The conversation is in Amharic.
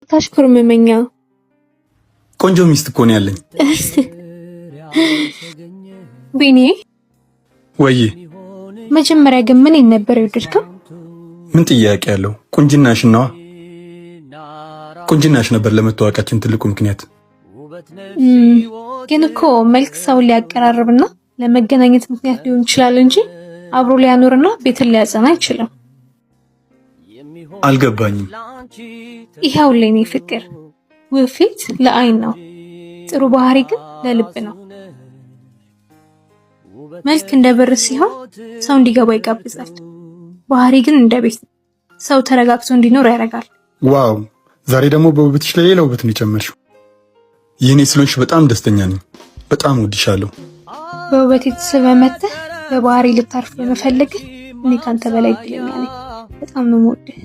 ታሽኮርመመኛ። ቆንጆ ሚስት እኮ ነው ያለኝ። ቢኒ። ወይ። መጀመሪያ ግን ምን ነበር የወደድከው? ምን ጥያቄ ያለው? ቁንጅናሽ ነዋ። ቁንጅናሽ ነበር ለመተዋወቃችን ትልቁ ምክንያት። ግን እኮ መልክ ሰውን ሊያቀራርብና ለመገናኘት ምክንያት ሊሆን ይችላል እንጂ አብሮ ሊያኖርና ቤትን ሊያጸና አይችልም። አልገባኝም። ይኸው ለኔ ፍቅር፣ ውብ ፊት ለአይን ነው፣ ጥሩ ባህሪ ግን ለልብ ነው። መልክ እንደ በር ሲሆን ሰው እንዲገባ ይጋብዛል። ባህሪ ግን እንደ ቤት ሰው ተረጋግቶ እንዲኖር ያደርጋል። Wow! ዛሬ ደግሞ በውበትሽ ላይ ሌላ ውበት ነው የጨመርሽው። የኔ ስለሆንሽ በጣም ደስተኛ ነኝ። በጣም እወድሻለሁ። በውበት የተስበህ መጥተህ በባህሪ ልታርፍ በመፈለግህ እኔ ካንተ በላይ እድለኛ ነኝ። በጣም ነው የምወድህ።